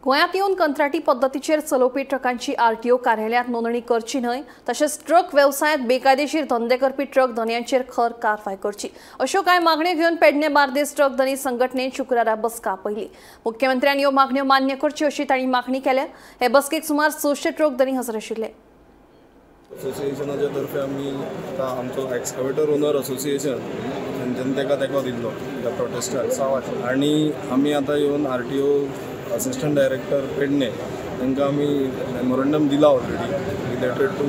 गोंयांत येवन कंत्राटी पद्दतीचेर चलोवपी ट्रकांची आरटीओ कार्यालयांत नोंदणी करची न्हय, तशेंच ट्रक वेवसायांत बेकायदेशीर धंदे करपी ट्रक धनयांचेर खर कारवाय करची, अश्यो कांय मागण्यो घेवन पेडणे बार्देस ट्रक धनी संघटनेन शुक्रारा बसका आपयली। मुख्यमंत्र्यान ह्यो मागण्यो मान्य करच्यो अशी तांणी मागणी केल्या। हे बसकेक सुमार 600 ट्रक धनी हजर आशिल्ले। असोसिएशनाच्या तर्फे आमी आतां आमचो एक्सकवेटर ओनर असोसिएशन तेंच्यांनी ताका तेंको दिल्लो ह्या प्रोटेस्टाक, आनी आमी आतां येवन आरटीओ असिस्टंट डायरेक्टर पेडणे तांकां आमी मेमोरंडम दिला ऑलरेडी रिलेटेड टू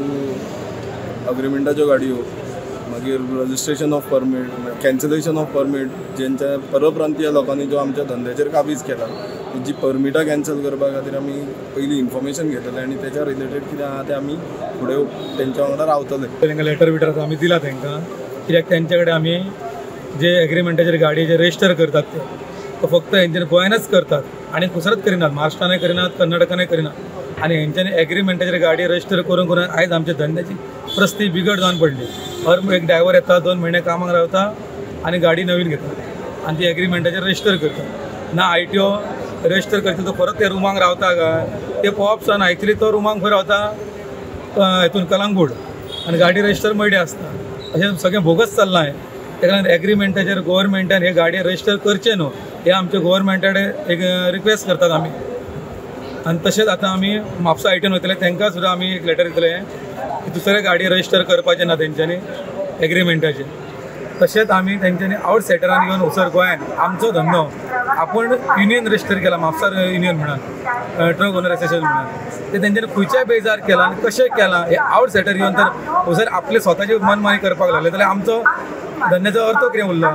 अग्रिमेंटाच्यो गाडयो, मागीर registration of permit, cancellation of permit, जेंच्या परप्रांतीय लोकांनी जो आमच्या धंद्याचेर काबीज केला तेजी परमिटां कॅन्सल करपा खातीर आमी पयलीं इन्फॉर्मेशन घेतलें आनी तेच्या रिलेटेड कितें आहा तें आमी फुडें तेंच्या वांगडा रावतले। तांकां लेटर बिटर आमी दिला तांकां, कित्याक तेंचे कडेन आमी जे एग्रीमेंटाचेर गाडी जे रजिस्टर करतात ते फक्त हेंच्यांनी गोंयानच करतात आनी दुसरोच करिनात, महाराष्ट्रानय करिनात, कर्नाटकानय करिनात। आनी हेंच्यांनी एग्रीमेंटाचेर गाडी रजिस्टर करून करून आयज आमच्या धंद्याची परिस्थिती बिगड जावन पडली। हर एक ड्रायव्हर येता, 2 म्हयने कामाक रावता आनी गाडी नवीन घेता आनी ती एग्रीमेंटाचेर रजिस्टर करता। ना आरटीओ रजिस्टर करता तो परत ते रुमांक रावता काय ते पळोवप सुद्दां ना। एक्चुली तो रुमांक खंय रावता, हेतून कलांगूट, आनी गाडी रजिस्टर मयडे आसता। अशें सगळें बोगस चल्लां हें। ताका लागून एग्रीमेंटाचेर गोवोरमेंटान हे गाडी रजिस्टर करचें न्हू हे आमच्या गोवोरमेंटा कडेन एक रिक्वेस्ट करतात आमी। आनी तशेंच आतां आमी म्हापसा आयटीन वयतले, तांकां सुद्दां आमी एक लेटर दितले की दुसरे गाडी रजिस्टर करपाचें ना तेंच्यांनी एग्रीमेंटाचेर। तशेंच आमी तेंच्यांनी आवट सायडरान येवन वचर गोंयान आमचो धंदो आपूण युनियन रजिस्टर केला, म्हापसा युनियन म्हणून, ट्रक ओनर असोसिएशन म्हणून, ते तेंच्यांनी खंयच्याय बेजार केला आनी कशें केलां हे आवट सायडर येवन तर वचर आपले स्वताची मनमानी करपाक लागले जाल्यार आमचो धंद्याचो अर्थ कितें उरला।